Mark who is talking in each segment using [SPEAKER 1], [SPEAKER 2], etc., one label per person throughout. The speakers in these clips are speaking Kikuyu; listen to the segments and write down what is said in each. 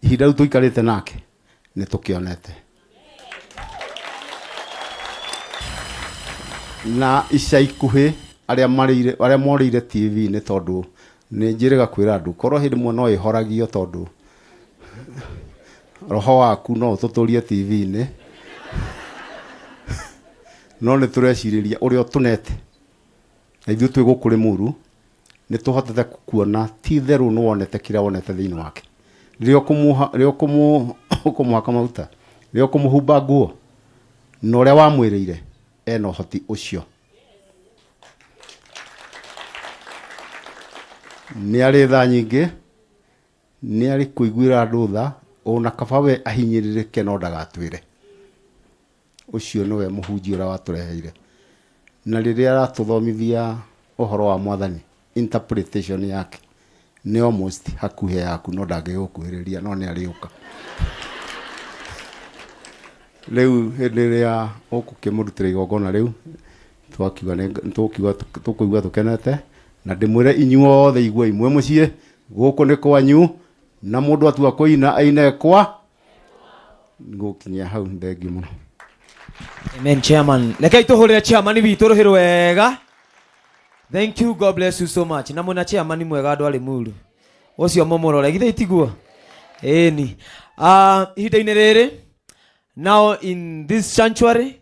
[SPEAKER 1] Ihinda rĩu tũikarĩte nake nĩ tũkĩonete. Na ica ikuhĩ arĩa marĩire arĩa morĩire TV-inĩ tondũ nĩ njĩrĩga kwĩra andũ korwo hĩndĩ ĩmwe no ĩhoragio tondũ roho waku no ũtũtũrie TV-inĩ no nĩ tũrecirĩria ũrĩa ũtũnete na ithuĩ twĩ gũkũ Rĩmuru nĩ tũhotete kuona ti itherũ nĩ wonete kĩrĩa wonete thĩinĩ wake. Rĩrĩa rĩrĩa ũkũmũhaka maguta, rĩrĩa ũkũmũhumba nguo, na ũrĩa wamwĩrĩire ena ũhoti ũcio. Nĩ arĩ tha nyingĩ, nĩ arĩ kũiguĩra andũ tha, ona kaba we ahinyĩrĩrĩke no ndagatwĩre. Ũcio nĩwe mũhunjia ũrĩa watũreheire. Na rĩrĩa aratũthomithia ũhoro wa Mwathani, interpretation yake nĩ almost hakuhĩ yaku no ndangĩgũkuhĩrĩria no nĩ arĩũka. Rĩu hĩndĩ ĩrĩa ũgũkĩmũrutĩra igongona rĩu, twakiuga nĩ tũkiuga tũkũigua tũkenete, na ndĩmwĩre inyuothe iguai mwĩ mũciĩ, gũkũ nĩ kwanyu, na mũndũ atua kũina aine kwa ngũkinyia hau thengiũ mũno.
[SPEAKER 2] Amen, chairman. Rekei tũhũrĩre chairman witũ rũhĩ rwega. Thank you, God bless you so much. Na mwĩna chairman mwega andũ a Limuru. Ũcio mũmũrore, githĩ tiguo? Ĩni. Ah, ihinda-inĩ rĩrĩ, now in this sanctuary,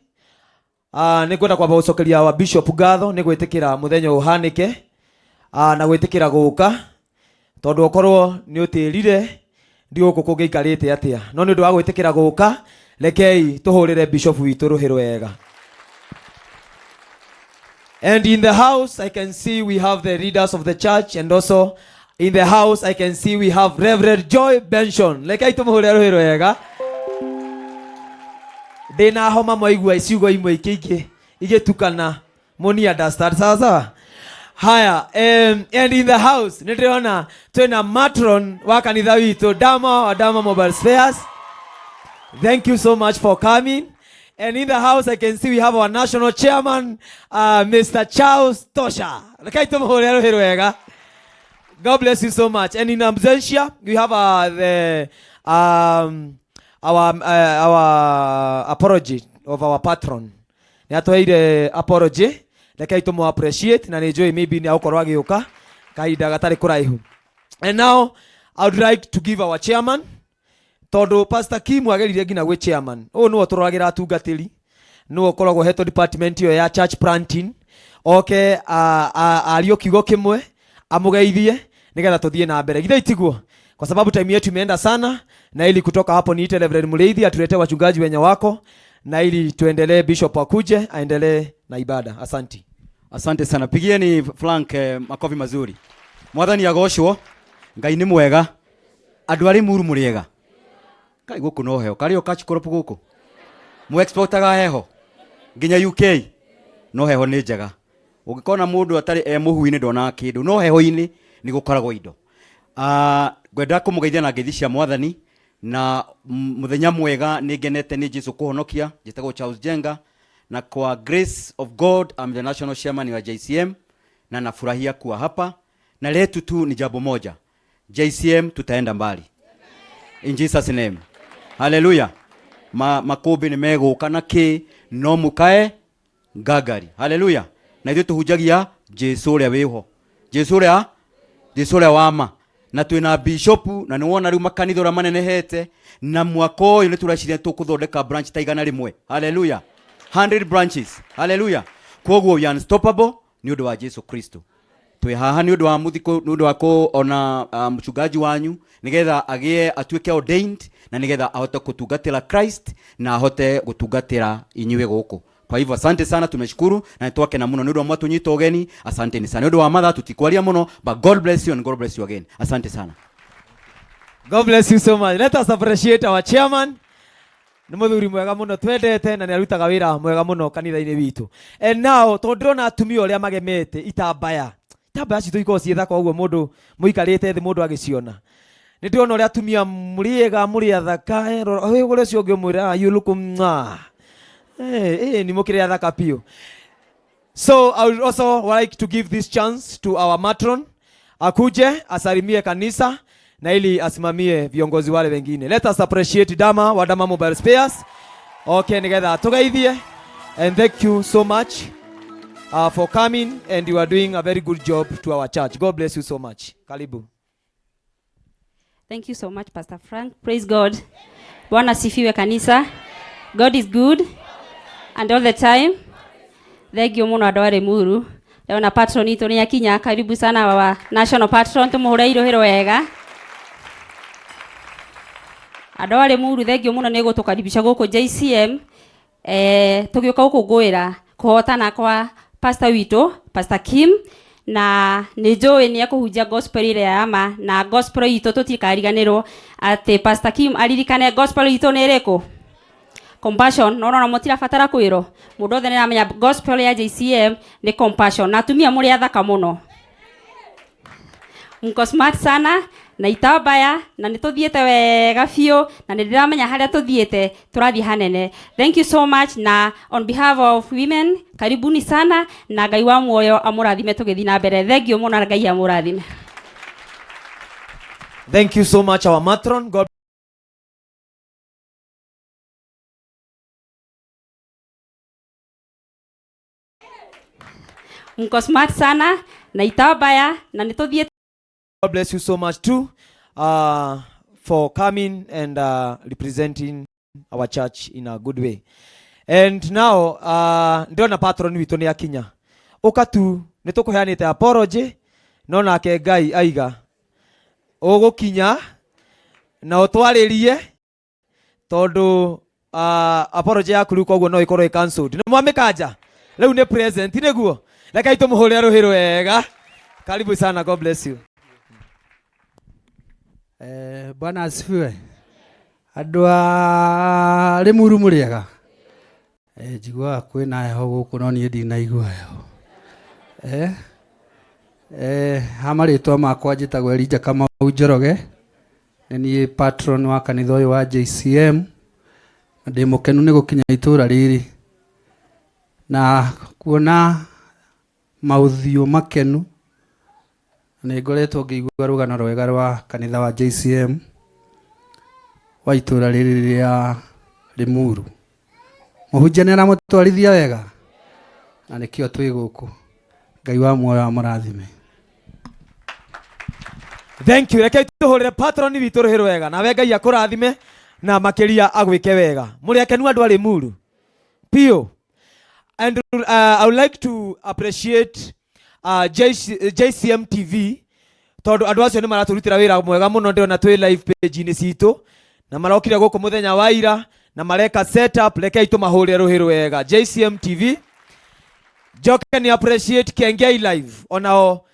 [SPEAKER 2] Ah, nĩ ngwenda kwamba gũcokeria wa bishop ngatho nĩ gwĩtĩkĩra mũthenya ũyũ ũhanĩke ah, na gwĩtĩkĩra gũka tondũ okorwo nĩ ũtĩrire ndi gũkũ kũngĩikarĩte atĩa no nĩ ũndũ wa gwĩtĩkĩra gũka rekei tũhũrĩre bishop witũ rũhĩ rwega. And in the house, I can see we have the leaders of the church, and also in the house, I can see we have Reverend Joy Benson. Rekei tũmũhũrĩre rũhĩ rwega. Ndĩna homa mwaigua ciugo imwe ingĩ igĩtukana mũni understand sawa sawa. Haya, and in the house nĩ ndĩrona twĩna matron wa kanitha witũ Dama wa Dama Mobile Spares. Thank you so much for coming. And in the house, I can see we have our national chairman, Mr. Charles Tosha. Rekei tũmũhũrĩre rũhĩ rwega. God bless you so much. And in absentia, we have our apology of our patron. Nĩ atũheire apology. Rekei tũmũ appreciate na nĩ njũĩ maybe nĩ agũkorwo agĩũka kahinda gatarĩ kũraihu. And now, I would like to give our chairman tondũ Pastor Kim ageririe nginya gwĩ chairman ũyũ nĩwe ũtũroragĩra atungatĩri nĩwe ũkoragwo hetwo department ĩyo ya church planting oke ario kiugo kĩmwe amũgeithie nĩgetha tũthiĩ na mbere githĩ tiguo kwa sababu time yetu imeenda sana na ili kutoka hapo niite Reverend Mureithi atuletee wachungaji wenye wako na ili tuendelee bishop akuje aendelee na ibada. Asanti.
[SPEAKER 3] Asante sana. Pigieni Frank makofi mazuri. Mwathani agocwo. Ngai nĩ mwega. Andũ arĩ muru mũrĩ ega. Kai gũkũ no heho. Karĩ o kachikoropu gũkũ. Mu exportaga heho nginya UK. No heho nĩ njega. Ũngĩkona mũndũ atarĩ e mũhu-inĩ ndonaga kĩndũ. No heho-inĩ nĩ gũkoragwo indo. Ngwenda kũmũgeithia na ngeithi cia Mwathani na mũthenya mwega. Nĩ ngenete nĩ Jesu kũhonokia. Njĩtagwo Charles Jenga na kwa grace of God I'm the national chairman wa JCM na nafurahia kuwa hapa, na letu tu ni jambo moja. JCM tutaenda mbali. In Jesus name. Hallelujah. Makũmbĩ nĩ megũka na kĩ no mũkae ngangari. Hallelujah. Na ithuĩ tũhunjagia Jesu ũrĩa wĩho. Jesu ũrĩa Jesu ũrĩa wa ma. Na twĩna bishop na nĩ wona rĩu makanitha ũrĩa manenehete na mwaka ũyũ nĩ tũreciria tũkũthondeka branch ta 100. Hallelujah. 100 branches. Hallelujah. Kwoguo we are unstoppable nĩ ũndũ wa Jesu Kristo. Twĩ haha nĩ ũndũ wa mũthikũ nĩ ũndũ wa kuona mchungaji wanyu nĩgetha agĩe atuĩke ordained na nĩgetha ahote kũtungatĩra Christ na ahote gũtungatĩra inyuĩ gũkũ. Kwa hivyo asante sana, tumeshukuru na twakena mũno nĩ ũndũ wa mwatũnyita ũgeni. Asanteni sana. Nĩ ũndũ wa mathaa tutikwaria mũno, but God bless you and God bless you again. Asante sana.
[SPEAKER 2] God bless you so much. Let us appreciate our chairman. Nĩ mũthuri mwega mũno twendete na nĩ arutaga wĩra mwega mũno kanitha-inĩ witũ. And now tondũ ndĩrona atumia ũrĩa magemete itambaya. Itambaya citũ ikoragwo ciĩ thaka ũguo mũndũ mũikarĩte thĩ mũndũ agĩciona. Nĩ ndĩrona ũrĩa atumia mũrĩ ega mũrĩ athaka. Rora, ũyũ ũrĩa ũcio ũngĩ ũmwĩra, "Ah, you look mwah." Nĩ mũkĩrĩ athaka biũ. So I would also like to give this chance to our matron akuje asalimie kanisa. Na ili asimamie viongozi wale wengine. Let us appreciate Dama wa Dama Mobile Spares. Okay, nigetha tugeithie and thank you so much for coming and you are doing a very good job to our church. God bless you so much. Karibu.
[SPEAKER 4] Thank you so much, Pastor Frank. Praise God. Bwana sifiwe kanisa. God is good and all the time. Thank you muno andũ a Limuru. Ndĩrona patron itũ nĩ akinya. Karibu sana wa national patron tũmũhũre irohĩro wega. Andũ a Limuru thank you mũno nĩ gũtũkaribisha gũkũ JCM. Tũgĩũka gũkũngũĩra kũhotana kwa pastor witũ Pastor Kim na nĩ njũĩ nĩ ekũhunjia gospel ĩrĩa ya ma na gospel itũ tũtikariganĩrwo atĩ Pastor Kim aririkane gospel itũ nĩ ĩrĩkũ. Compassion. No no mũtirabatara kwĩrwo, mũndũ othe nĩ aramenya gospel ya JCM nĩ compassion. Na atumia mũrĩ athaka mũno, mko smart sana na itambaya na nĩ tũthiĩte wega biũ na nĩ ndĩramenya harĩa tũthiĩte tũrathiĩ hanene. Thank you so much, na on behalf of women, karibuni sana na Ngai wa muoyo amũrathime tũgĩthiĩ na mbere. Thank you mũno na Ngai amũrathime.
[SPEAKER 2] Thank you so much, our matron. God
[SPEAKER 4] Mko smart sana na itambaya na nĩ tũthiĩte.
[SPEAKER 2] God bless you so much too for coming and representing our church in a good way. And now ndĩrona patron witũ nĩ akinya. Ũka tu nĩ tũkũheanĩte apology no nake Ngai aiga ũgũkinya na ũtwarĩrie tondũ apology yaku rĩu koguo no ĩkorwo ĩ cancelled. Nĩ mwamĩkanja rĩu nĩ present nĩguo. Rekei tũmũhũrĩre rũhĩ rwega. Karibu sana, God bless you.
[SPEAKER 5] Bwana asifiwe. Andũ a Limuru mũrĩega? Njiguaga kwĩna heho gũkũ no niĩ ndinaigua heho. Ha marĩtwa makwa njĩtagwo Elijah Kamau Njoroge. Nĩ niĩ patron wa kanitha ũyũ wa JCM. Na ndĩ mũkenu nĩ gũkinya itũra rĩrĩ na kuona maũthiũ makenu. Nĩ ngoretwo ngĩigua rũgano rwega rwa kanitha wa JCM wa itũra rĩrĩ rĩa Limuru. Mũhunjia nĩ aramũtwarithia wega na nĩkĩo twĩ gũkũ. Ngai wa muoyo amũrathime.
[SPEAKER 2] Thank you. Rekei tũhũrĩre patron witũ rũhĩ rwega nawe Ngai akũrathime na makĩria agwĩke wega. Mũrĩ akenu andũ a Limuru piũ. And I would like to appreciate JCM TV tondũ andũ acio nĩ maratũrutĩra wĩra mwega mũno. Ndĩrona twĩ live page-inĩ citũ na marokire gũkũ mũthenya wa ira na mareka setup. Rekei tũmahũrĩre rũhĩ rwega JCM TV. Njoke ni appreciate Kengei Live onao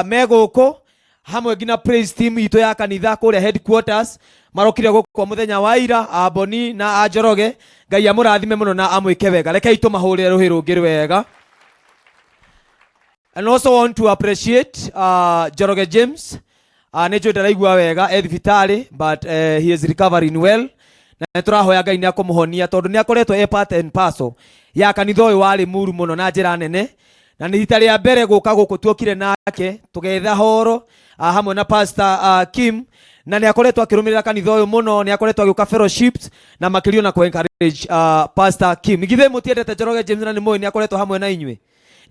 [SPEAKER 2] me gũkũ hamwe nginya praise team itũ ya kanitha kũrĩa headquarters marokire gũkũ mũthenya wa ira, Aboni na Anjoroge. Ngai amũrathime mũno na amwĩke wega. Rekei tũmahũrĩre rũhĩ rũngĩ rwega. And also want to appreciate Njoroge James. Nĩ njũĩ ndaraigua wega e thibitarĩ but he is recovering well na nĩ tũrahoya Ngai nĩ akũmũhonia tondũ nĩ akoretwo e part and parcel ya kanitha ũyũ wa Limuru mũno na njĩra nene na nĩ rita rĩa mbere gũka gũkũ tuokire nake tũgetha horo hamwe na Pastor Kim na nĩ akoretwo akĩrũmĩrĩra kanitha ũyũ mũno, nĩ akoretwo agĩũka fellowships na makĩria na kũ encourage Pastor Kim. Githĩ mũtiendete Njoroge James na nĩ mũĩ nĩ akoretwo hamwe na inyuĩ?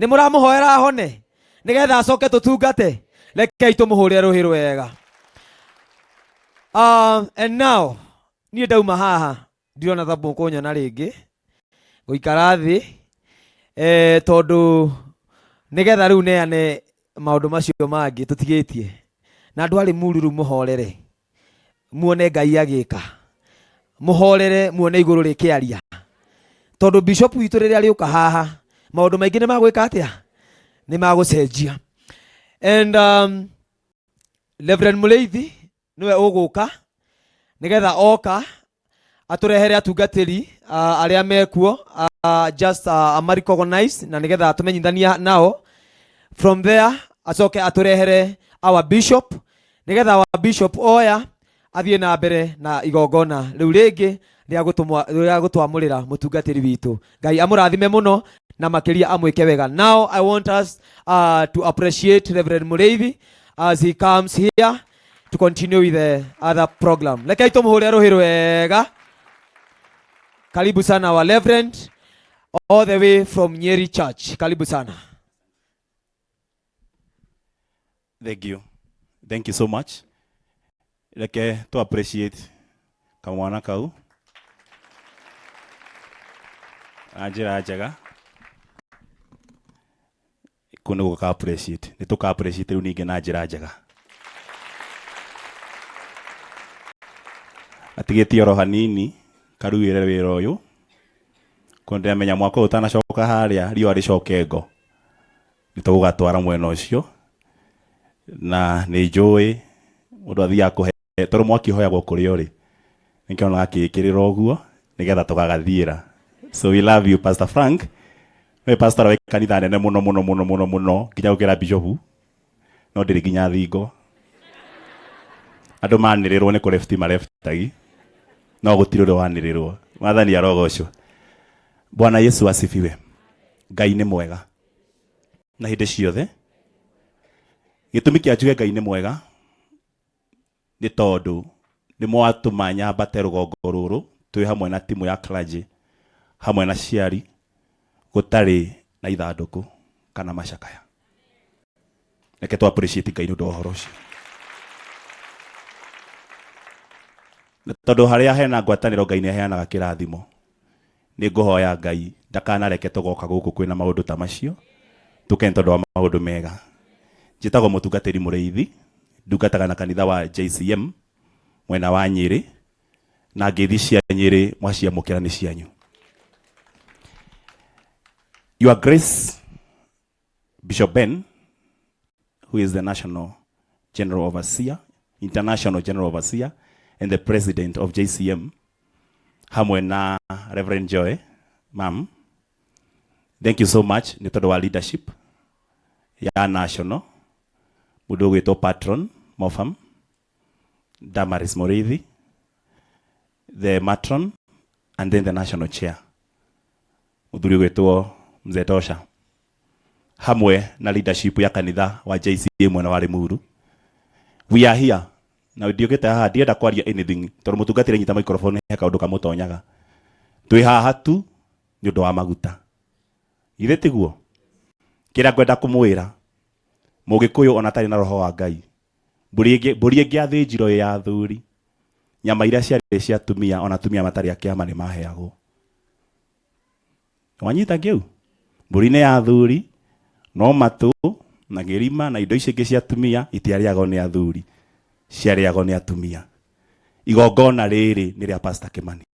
[SPEAKER 2] Nĩ mũramũhoera ahone nĩgetha acoke tũtungate. Rekei tũmũhũrĩre rũhĩ rwega. And now niĩ ndauma haha ndirona ta mũkũnyona rĩngĩ gũikara thĩ tondũ nĩgetha rĩu neane maũndũ macio mangĩ tũtigĩtie na andũ a Limuru. Rĩu mũhorere muone Ngai agĩka, mũhorere muone igũrũ rĩkĩaria tondũ bishop witũ rĩrĩa arĩũka haha maũndũ maingĩ nĩ magwĩka atĩa, nĩ magũcenjia. And Reverend Mũrĩithi nĩwe ũgũka nĩgetha oka atũrehere atungatĩri arĩa mekuo, just ama-recognize na nĩgetha tũmenyithania nao. From there acoke atũrehere our bishop nĩgetha our bishop oya athiĩ na mbere na igongona rĩu rĩngĩ rĩa gũtwamũrĩra mũtungatĩri witũ. Ngai amũrathime mũno na makĩria amwĩke wega. Now I want us to appreciate Reverend Mũrĩithi as he comes here. to continue with the other program. Rekei tumuhure ruhi rwega. Karibu sana our Reverend, all the way from Nyeri Church. Karibu sana.
[SPEAKER 6] Thank you. Thank you so much. Reke to appreciate kamwana kau na njĩra njega kũ nĩ gũka appreciate nĩ tũka appreciate rĩu ningĩ na njĩra njega atigĩtie oro hanini karuĩre wĩra ũyũ kũ ndĩramenya mwaka ũyũ ũtanacoka harĩa riũa rĩcoke ngo nĩ tũgũgatwara mwena ũcio na nĩ njũĩ mũndũ athiaga kũhe tondũ mwaki ũhoyagwo kũrĩa ũrĩ nĩkĩo gakĩkĩrĩra ũguo nĩgetha tũgagathiĩra. So we love you, Pastor Frank. We pastor wa kanitha nene mũno mũno mũno mũno mũno nginya gũkĩra bishop, no ndĩrĩ nginya thingo. Andũ manĩrĩrwo nĩ kũrefti mareftagi, no gũtirĩ ũrĩa wanĩrĩrwo. Mwathani arogocwo. Bwana Yesu asifiwe. Ngai nĩ mwega na hĩndĩ ciothe. Gĩtũmi kĩa njuge Ngai nĩ mwega nĩ tondũ nĩ mwatũma nyambate rũgongo rũrũ twĩ hamwe na timu ya clergy hamwe na ciari gũtarĩ na ithandũkũ kana macakaya. Reke tũ appreciate Ngai nĩ ũndũ wa ũhoro ũcio. Na tondũ harĩa hena ngwatanĩro Ngai nĩ aheanaga kĩrathimo. Nĩ ngũhoya Ngai ndakanareke tũgoka gũkũ kwĩna maũndũ ta macio tũkene tondũ wa maũndũ mega. Njĩtagwo mũtungatĩri Mũrĩithi, ndungataga na kanitha wa JCM mwena wa Nyĩrĩ, na ngeithi cia Nyĩrĩ mwaciamũkĩra nĩ cianyu. Your Grace Bishop Ben, who is the National General Overseer, International General Overseer, and the President of JCM, hamwe na Reverend Joy, ma'am, thank you so much nĩ tondũ wa leadership ya national, mũndũ ũgwĩtwo Patron Mofam, Damaris Muriithi, the matron, and then the national chair, mũthuri ũgwĩtwo Mzee Tosha, hamwe na leadership ya kanitha wa JCM mwena wa Limuru. We are here na ndiũkĩte haha ndienda kwaria anything tondũ mũtungatĩri nyita microphone he kaũndũ kamũtonyaga. Twĩ haha tu nĩ ũndũ wa maguta. Githĩ tiguo? Kĩrĩa ngwenda kũmwĩra, mũgĩkũyũ ona atarĩ na roho wa Ngai, mbũri ĩngĩathĩnjirwo ĩ ya athuri, nyama iria ciarĩ cia atumia ona atumia matarĩ a kĩama nĩ maheagwo. Wanyita kĩu? Mbũri nĩ ya athuri, no matũ na gĩrima na indo icio ingĩ cia atumia itiarĩagwo nĩ athuri, ciarĩagwo nĩ atumia. Igongona rĩrĩ nĩ rĩa Pastor Kimani.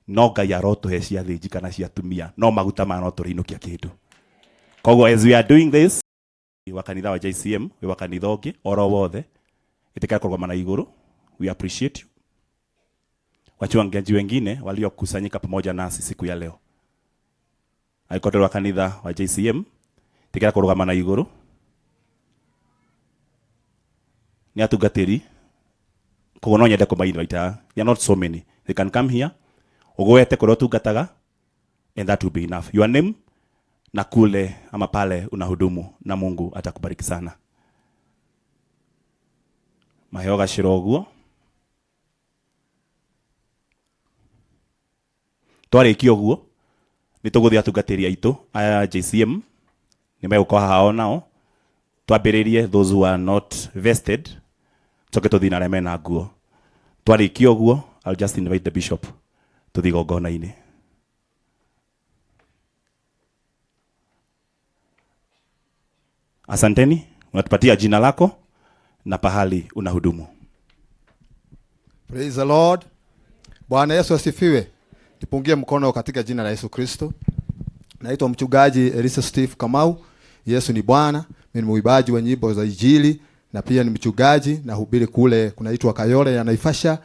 [SPEAKER 6] No Ngai arotũhe cia athĩnji kana cia atumia, no maguta maya no tũrĩinũkia kĩndũ. Koguo as we are doing this, wa kanitha wa JCM, wa kanitha ũngĩ oro wothe, ĩtĩkĩra kũrũgama na igũrũ. We appreciate you. Wachungaji wengine waliokusanyika pamoja nasi siku ya leo. Angĩkorwo wa kanitha wa JCM, ĩtĩkĩra kũrũgama na igũrũ. Nĩ atungatĩri, koguo no nyende kũma-invite. There are not so many. They can come here, ũgwete kũrĩa ũtungataga, and that will be enough. Your name na kule ama pale unahudumu, na Mungu atakubariki sana. Maheo gacĩra ũguo. Twarĩkia ũguo, nĩ tũgũthiĩ atungatĩri aitũ aya JCM, nĩ megũkorwo haha o nao. Twambĩrĩrie those who are not vested, tũcoke tũthiĩ na arĩa mena nguo. Twarĩkia ũguo, I'll just invite the bishop tũthiĩ igongona-inĩ. Asanteni, unatupatia jina lako na pahali unahudumu.
[SPEAKER 7] Praise the Lord. Bwana Yesu asifiwe. Nipungie mkono katika jina la Yesu Kristo. Naitwa mchungaji Elisa Steve Kamau. Yesu ni Bwana. Mimi ni mwimbaji wa nyimbo za Injili na pia ni mchungaji na hubiri kule kunaitwa Kayole ya Naivasha.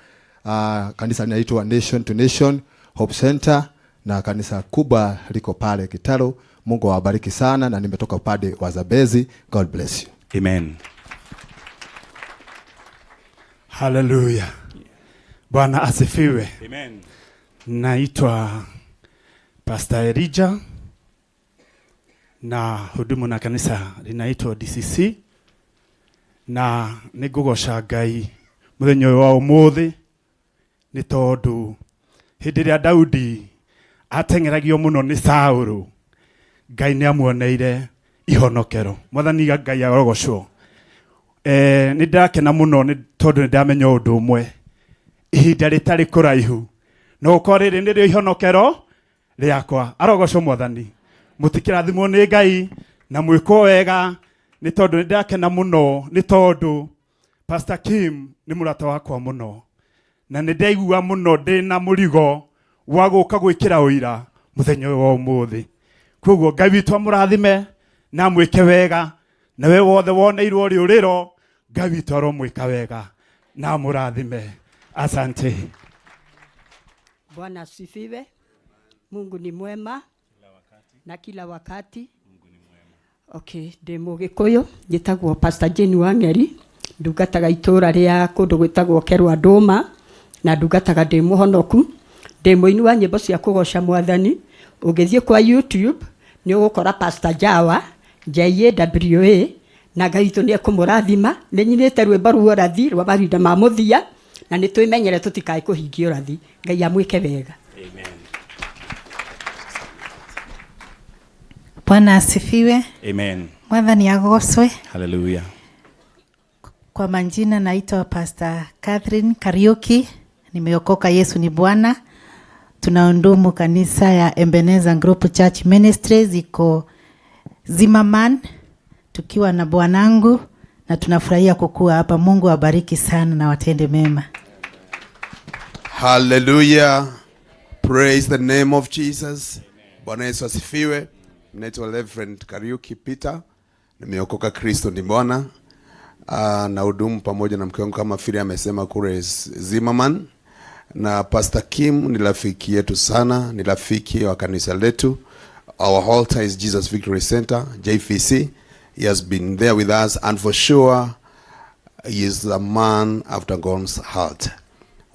[SPEAKER 7] Kanisa linaitwa Nation to Nation Hope Center na kanisa kubwa liko pale Kitaru. Mungu awabariki sana na nimetoka upande wa Zambezi. God bless you.
[SPEAKER 6] Amen.
[SPEAKER 8] Hallelujah. Bwana asifiwe.
[SPEAKER 6] Amen.
[SPEAKER 8] Naitwa Pastor Elijah na hudumu na kanisa linaitwa DCC Na nĩ ngũgoca Ngai mũthenya ũyũ wa ũmũthĩ nĩ tondũ hĩndĩ ĩrĩa Daudi ateng'eragio mũno nĩ Saũlũ, Ngai nĩ amuoneire ihonokero. Mwathani Ngai arogocwo. Nĩ ndakena mũno nĩ tondũ nĩ ndamenya ũndũ ũmwe, ihinda rĩtarĩ kũraihu no gũkorwo rĩrĩ nĩrĩo ihonokero rĩakwa. Arogocwo Mwathani. Mũtikĩrathimwo nĩ Ngai na mwĩkwo wega nĩ tondũ nĩ ndakena mũno nĩ tondũ Pastor Kim nĩ mũrata wakwa mũno na nĩ ndaigua mũno ndĩna mũrigo wa gũka gwĩkĩra ũira mũthenya ũyũ wa ũmũthĩ. Koguo Ngai witũ amũrathime na amwĩke wega, na we wothe woneirwo rĩũrĩro Ngai witũ aromwĩka wega na amũrathime. Asante.
[SPEAKER 9] Bwana asifiwe. Mungu ni mwema na kila wakati. Okay, ndĩ Mũgĩkũyũ, njĩtagwo Pastor Jane Wang'eri, ndungataga itũũra rĩa kũndũ gwĩtagwo Kerwa Ndũma, na ndungataga ndĩ mũhonoku, ndĩ mũini wa nyĩmbo cia kũgoca Mwathani. Ũngĩthiĩ kwa YouTube nĩ ũgũkora Pastor Jawa, Jawa, na Ngai witũ nĩ ekũmũrathima. Nĩ nyinĩte rwĩmbo rwa ũrathi rwa mahinda ma mũthia, na nĩ twĩmenyere tũtikae kũhingia ũrathi. Ngai amwĩke wega.
[SPEAKER 6] Amen.
[SPEAKER 10] Bwana asifiwe.
[SPEAKER 6] Amen.
[SPEAKER 10] Mwathani agocwe.
[SPEAKER 6] Hallelujah.
[SPEAKER 10] Kwa majina naitwa Pastor Catherine Kariuki, nimeokoka, Yesu ni Bwana. Tunahudumu kanisa ya Ebenezer Group Church Ministries iko Zimmerman, tukiwa na bwanangu na tunafurahia kukua hapa. Mungu awabariki sana na watende mema.
[SPEAKER 11] Hallelujah. Praise the name of Jesus. Bwana Yesu asifiwe. Naitwa Reverend Kariuki Peter. Nimeokoka, Kristo ni Bwana. Na hudumu pamoja na mke wangu kama vile amesema kule Zimmerman. Na Pastor Kim ni rafiki yetu sana, ni rafiki wa kanisa letu. Our altar is Jesus Victory Center, JVC. He has been there with us, and for sure he is a man after God's heart.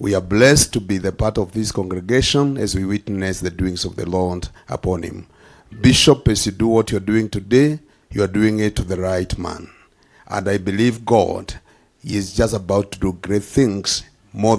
[SPEAKER 11] We are blessed to be the part of this congregation as we witness the doings of the Lord upon him. Bishop, as you do what you're doing today, you are doing it to the right man. And I believe God is just about to do great things more.